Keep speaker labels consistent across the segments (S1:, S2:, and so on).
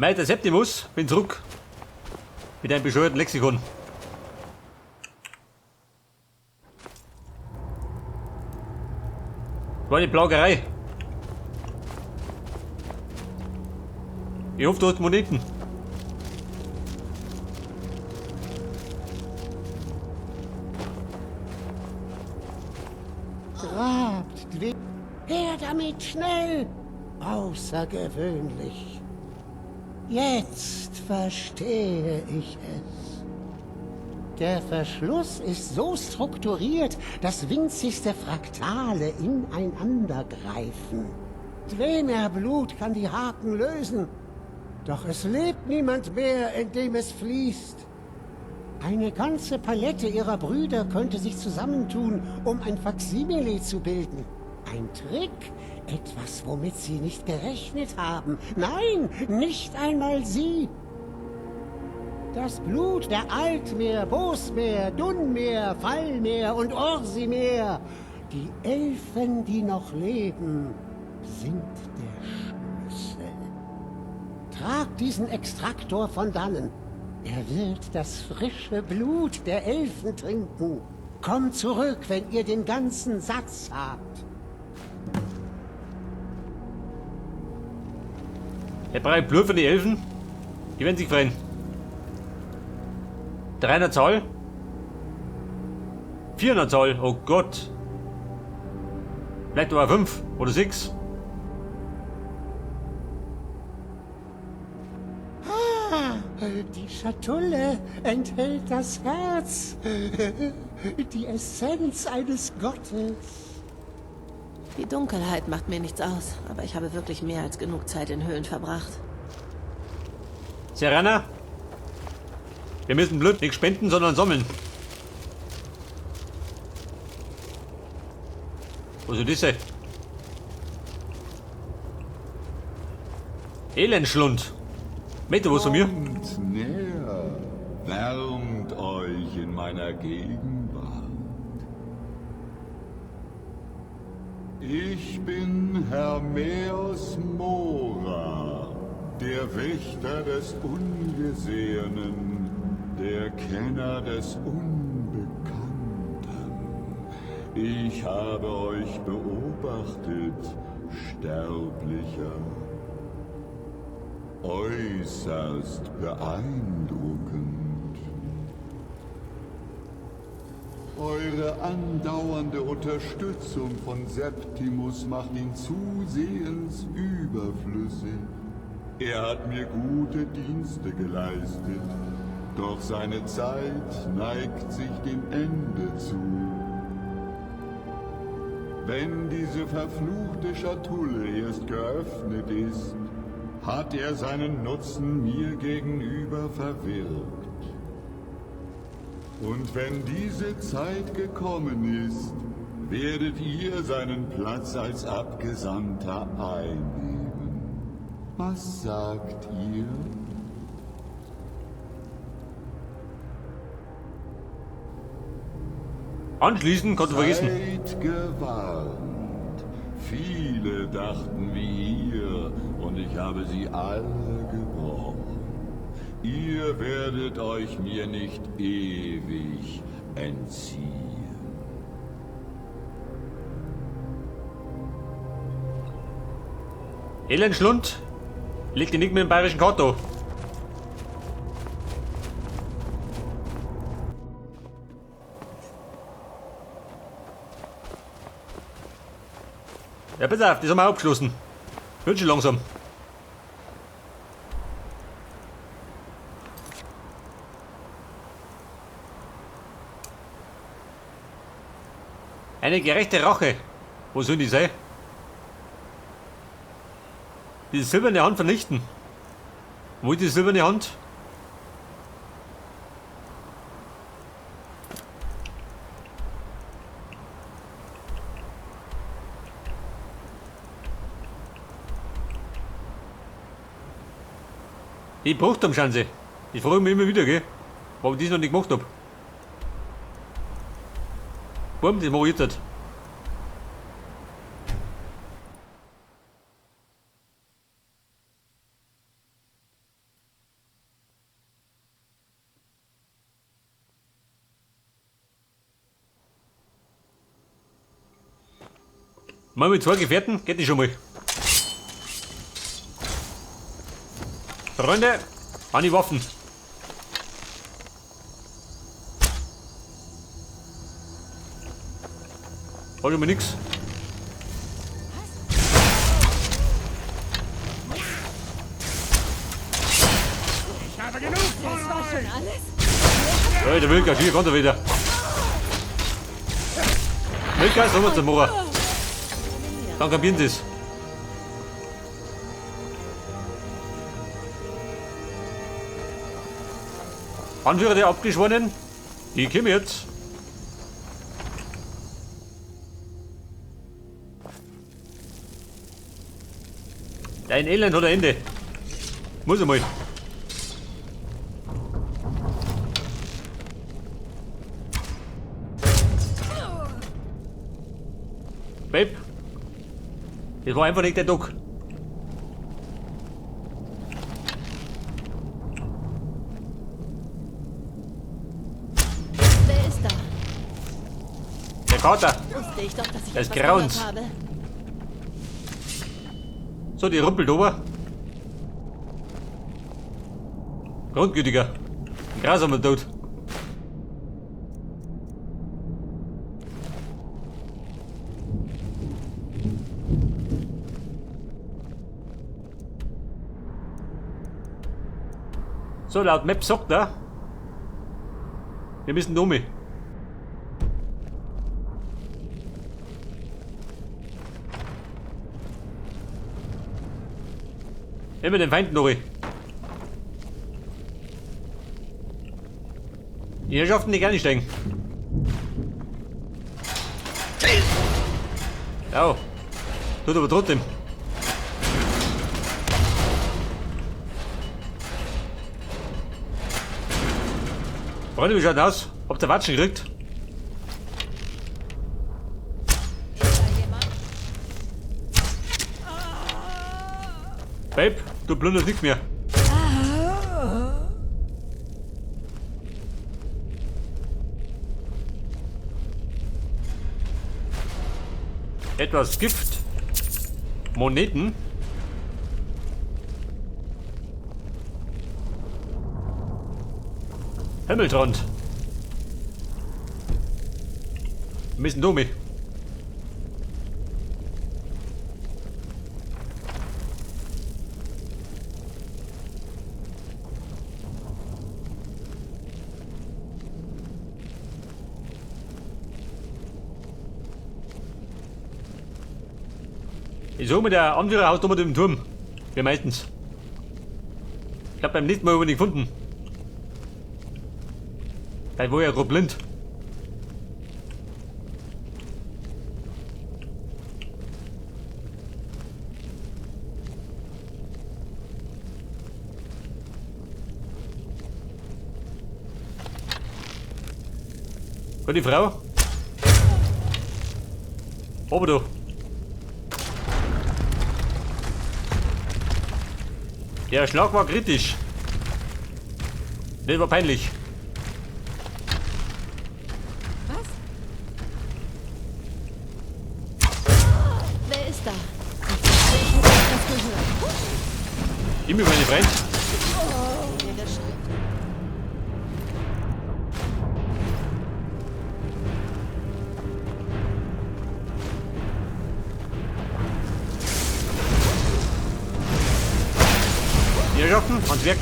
S1: Meister Septimus, bin zurück. Mit einem bescheuerten Lexikon. War eine Plagerei. Ich hoffe, du hast Moneten.
S2: Grabt, her damit, schnell! Außergewöhnlich. Jetzt verstehe ich es. Der Verschluss ist so strukturiert, dass winzigste Fraktale ineinander greifen. Dwemer-Blut kann die Haken lösen. Doch es lebt niemand mehr, in dem es fließt. Eine ganze Palette ihrer Brüder könnte sich zusammentun, um ein Faksimile zu bilden. Ein Trick, etwas, womit sie nicht gerechnet haben. Nein, nicht einmal sie. Das Blut der Altmer, Bosmer, Dunmer, Falmer und Orsimer, die Elfen, die noch leben, sind der Schlüssel. Tragt diesen Extraktor von dannen. Er wird das frische Blut der Elfen trinken. Kommt zurück, wenn ihr den ganzen Satz habt.
S1: Er braucht Blut von den Elfen. Die werden sich freuen. 300 Zahl. 400 Zahl. Oh Gott. Vielleicht aber 5 oder 6.
S2: Ah, die Schatulle enthält das Herz. Die Essenz eines Gottes.
S3: Die Dunkelheit macht mir nichts aus, aber ich habe wirklich mehr als genug Zeit in Höhlen verbracht.
S1: Serana, wir müssen Blut nicht spenden, sondern sammeln. Wo soll das sein? Elendschlund. Mette, was von mir?
S4: Kommt näher, wärmt euch in meiner Gegenwart. Ich bin Hermaeus Mora, der Wächter des Ungesehenen, der Kenner des Unbekannten. Ich habe euch beobachtet, Sterblicher. Äußerst beeindruckend. Eure andauernde Unterstützung von Septimus macht ihn zusehends überflüssig. Er hat mir gute Dienste geleistet, doch seine Zeit neigt sich dem Ende zu. Wenn diese verfluchte Schatulle erst geöffnet ist, hat er seinen Nutzen mir gegenüber verwirkt. Und wenn diese Zeit gekommen ist, werdet ihr seinen Platz als Abgesandter einnehmen. Was sagt ihr?
S1: Anschließend kannst du vergessen.
S4: Seid gewarnt. Viele dachten wie ihr und ich habe sie alle gebrochen. Ihr werdet euch mir nicht ewig entziehen.
S1: Elendschlund legt ihn nicht mit dem bayerischen Karto. Ja, pass auf, das haben wir auch abgeschlossen. Wird schon langsam. Eine gerechte Rache. Wo soll die sein? Die silberne Hand vernichten. Wo ist die silberne Hand? Die Bruchturmschanze. Ich frage mich immer wieder, gell? Warum ich das noch nicht gemacht hab. Warum, das mach ich jetzt. Mal mit zwei Gefährten geht die schon mal. Freunde, an die Waffen. Hol ich mir nix.
S5: Ich habe genug von
S3: Das war
S5: euch!
S3: schon alles?
S1: Hey, der Wilkas, hier kommt er wieder. Wilkas, rüber zum Mauer. Dann kapieren sie's. Anführer der Abgeschworenen, die kommen jetzt. Dein Elend hat ein Ende. Muss einmal. Babe, das war einfach nicht der Tag.
S3: Wer ist da?
S1: Der Kater.
S3: Wusste ich doch, dass ich
S1: Das
S3: etwas
S1: Grauens.
S3: gehört habe.
S1: So, die rumpelt ober. Grundgütiger. Ein grausamer Tod. So, laut Map sagt er, wir müssen um. Immer den Feind noch. Die Herrschaften, die gar nicht steigen. Ja. Tut aber trotzdem. Freunde, wie schaut das aus? Habt ihr Watschen gekriegt? Babe, du plünderst nichts mehr. Etwas Gift. Moneten. Himmeltrond. Wir müssen dumm. Ich suche mir der Anführer haust immer den Turm. Wie meistens. Ich hab beim nächsten Mal über ihn gefunden. Da war ja grob blind. Gute Frau. Oben du. Der Schlag war kritisch. Das war peinlich.
S3: Was? Wer ist da? Ich hätte etwas gehört.
S1: Immer meine Freund. Die Herrschaften, ans Werk.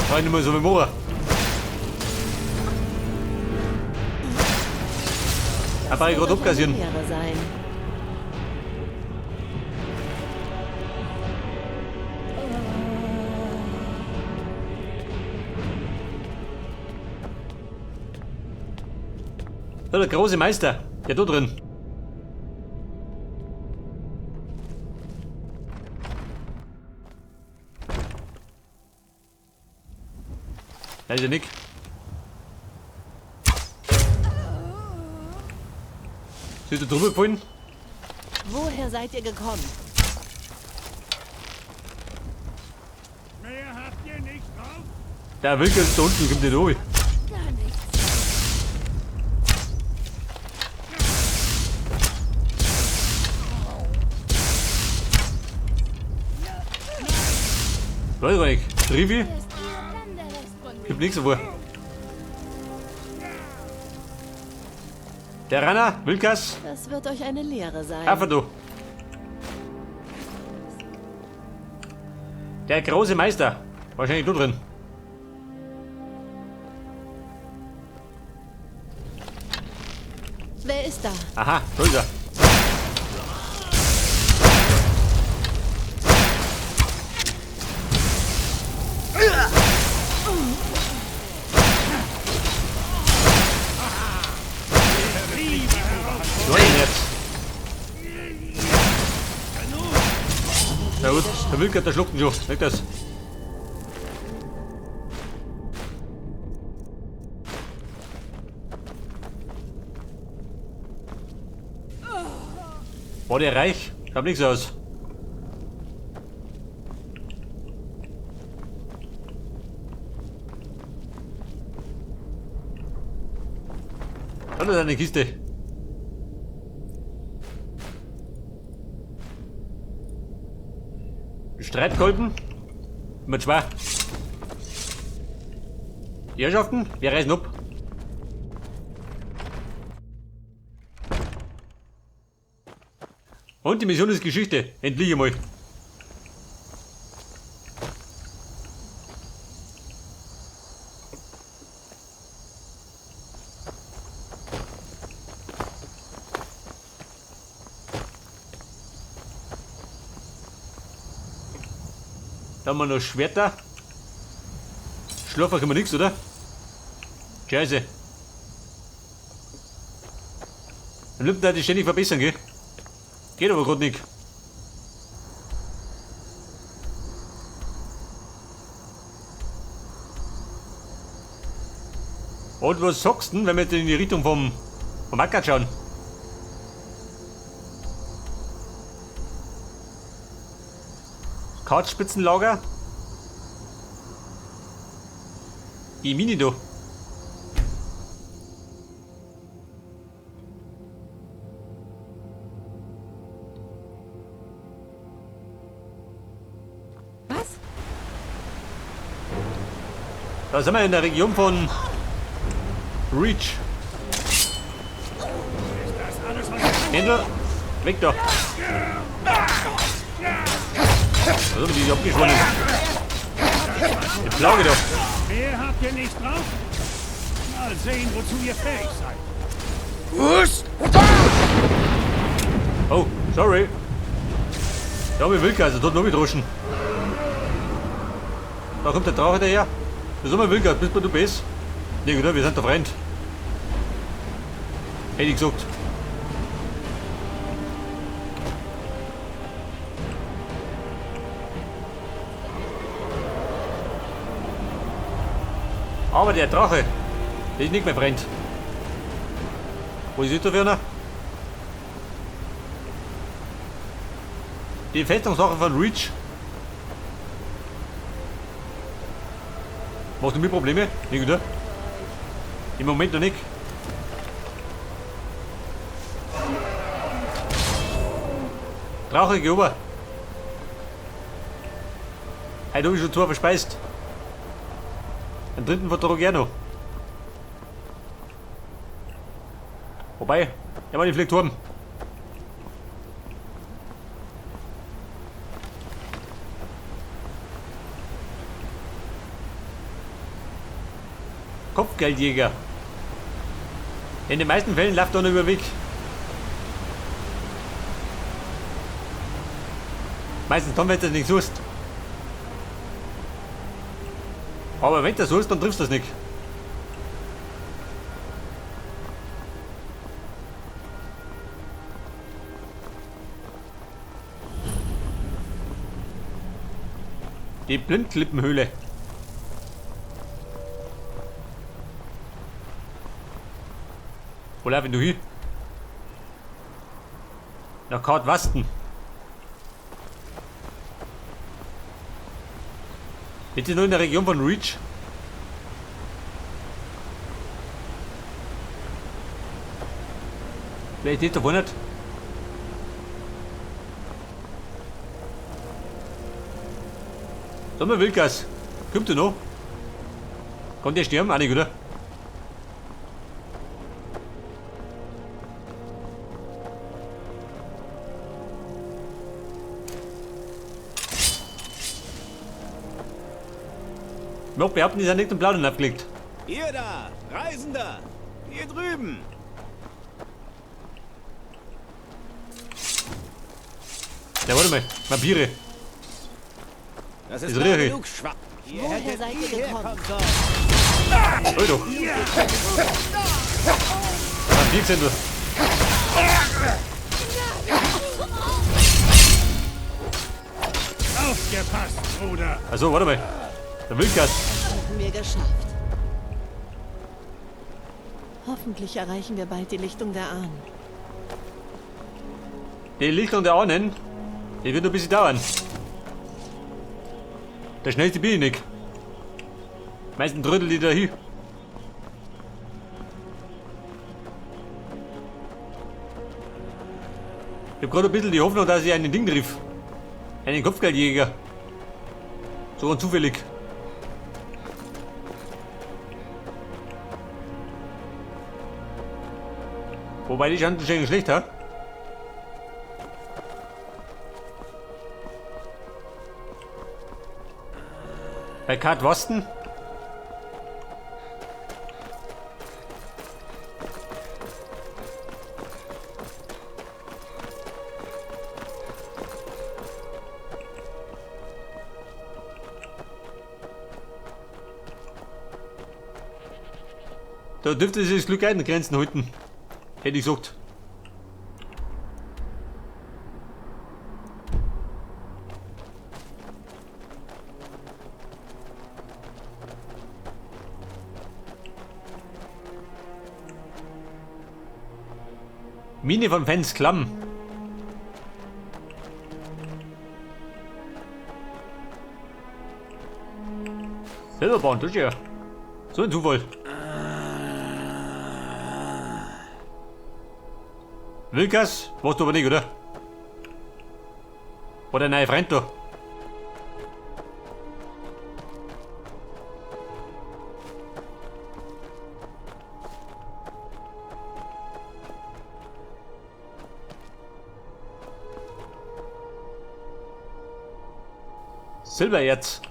S1: Freunde, mal so mit Moor. Aber ich gerade abkassieren. Da, der große Meister, der da drin. Da ist ja Nick. Sind Sie drüber gefallen?
S3: Woher seid ihr gekommen?
S5: Mehr habt ihr nicht drauf?
S1: Der Wilke ist da unten, kommt nicht runter.
S3: Gar nichts.
S1: Weiß ich gar nicht. Trivi? Gibt nichts vor. Der Runner, Vilkas.
S3: Das wird euch eine Lehre sein.
S1: Einfach du. Der große Meister. Wahrscheinlich du drin.
S3: Wer ist da?
S1: Aha, da ist er. So, jetzt. Na gut, der Wilker, der schluckt ihn schon. Weg das. War der reich? Schaut nichts aus. Da ist eine Kiste. Streitkolben. Immer zwei. Die Herrschaften, wir reisen ab. Und die Mission ist Geschichte. Endlich einmal. Da haben wir noch Schwerter. Schlafen können wir nichts, oder? Scheiße. Dann nimmt die ständig verbessern, gell? Geht aber grad nicht. Und was sagst du denn, wenn wir jetzt in die Richtung vom Acker schauen? Kautspitzenlager. Die Mini da.
S3: Was?
S1: Da sind wir in der Region von Reach. Händler, weg da. Also, die ist abgeschwommen. Die Plage da.
S5: Mehr habt ihr nicht drauf? Mal sehen, wozu ihr fähig seid.
S1: Oh, sorry. Da hab ich Wildgeister, dort noch mitruschen. Da kommt der Drache daher. Das ist immer Wildgeister, bist du bist. Nee, oder? Wir sind der Freund. Hätte ich gesagt. Aber der Drache, der ist nicht mein Freund. Wo ist der Werner? Die Festungssache von Reach. Machst du mir Probleme? Nicht, oder? Im Moment noch nicht. Drache, geh rüber. Heute hab ich schon zwei verspeist. Den dritten vertrag ich auch noch. Wobei, der war die fliegt heim. Kopfgeldjäger. In den meisten Fällen läuft er noch über den Weg. Meistens dann, wenn du das nicht suchst. Aber wenn du das suchst, dann triffst du das nicht. Die Blindklippenhöhle. Wo lauf ich denn hin? Nach Kartwasten. Bitte nur in der Region von Reach. Vielleicht nicht davon nicht. Sag mal, Vilkas. Kommt der noch? Kann der sterben? Auch nicht, oder? Ich mag behaupten, die sind nicht im Plaudern abgelegt.
S5: Ihr da, Reisender! Hier drüben!
S1: Ja, warte mal, Vampire.
S5: Das ist
S1: Ist richtig.
S5: genug Schwach. Ihr
S3: Woher
S5: hättet
S3: seid ihr
S5: nie
S3: gekommen?
S5: herkommen sollen.
S1: Oi doch. Vampirgesindel.
S5: Aufgepasst, Bruder!
S1: Also, warte mal. Der Vilkas.
S3: Haben wir geschafft. Hoffentlich erreichen wir bald die Lichtung der Ahnen.
S1: Die Lichtung der Ahnen, die wird noch ein bisschen dauern. Der schnellste bin ich nicht. Meistens trödel die da hin. Ich hab grad ein bisschen die Hoffnung, dass ich einen Ding triff. Einen Kopfgeldjäger. So ganz zufällig. Wobei die Chancen schon schlecht, ha? Bei Kat Wasten? Da dürfte sich das Glück in Grenzen halten. Hätte ich gesagt. Mine von Fens Klamm. Silberbahn, das ist ja so ein Zufall. Vilkas, warst du aber nicht, oder? War der neue Freund da? Silbererz.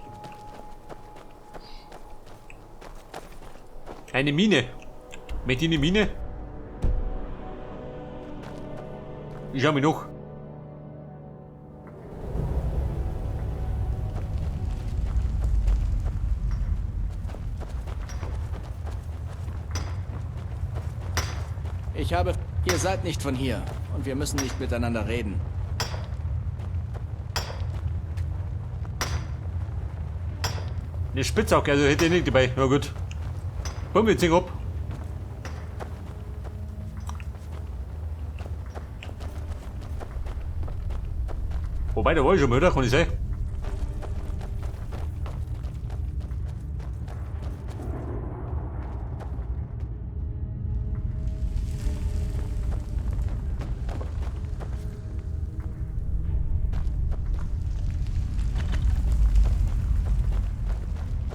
S1: Eine Mine. Möchte ich eine Mine? Ich schau mich noch.
S6: Ich habe... Ihr seid nicht von hier und wir müssen nicht miteinander reden.
S1: Eine Spitzhacke, also hätte ich nicht dabei. Na gut. Komm, wir ziehen ab. Wobei, da war ich schon mal, oder? Kann ich sein?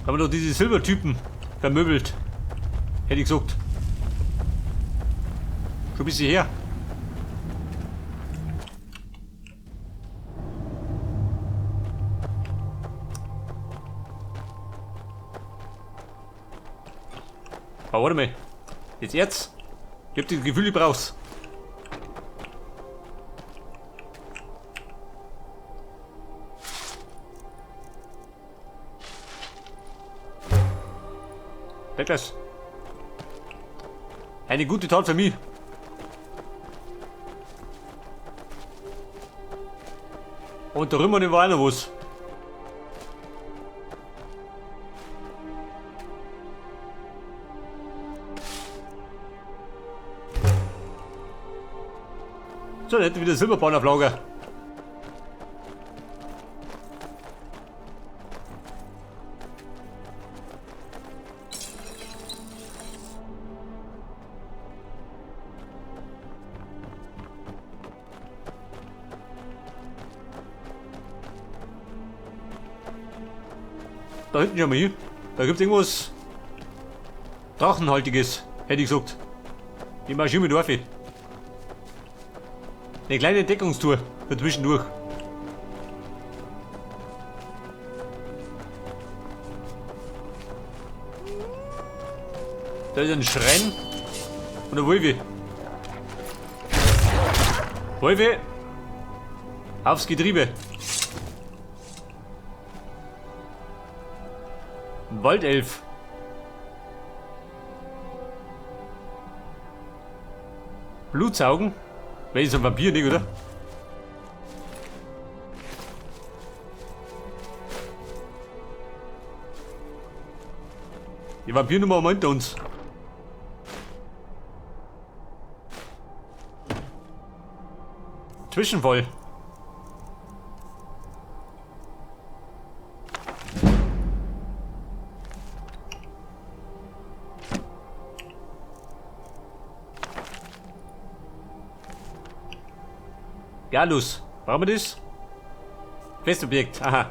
S1: Haben wir doch diese Silbertypen vermöbelt. Hätte ich gesagt. Schon ein bisschen her. Aber warte mal. Jetzt Erz. Ich hab das Gefühl, ich brauch's. Douglas. Eine gute Tat für mich. Und da drüben war auch noch was. So, dann hätten wir wieder Silberbahn auf Lager. Da hinten schauen wir hin. Da gibt's irgendwas Drachenhaltiges, hätte ich gesagt. Ich marschiere mit auf. Eine kleine Entdeckungstour für zwischendurch. Da ist ein Schrein und eine Wolfe. Wolfe! Aufs Getriebe! Waldelf. Blutsaugen? Welches ein Vampir, nicht, oder? Die Vampirnummer haben wir hinter uns. Zwischenfall. Gallus. Brauchen wir das? Questobjekt. Aha.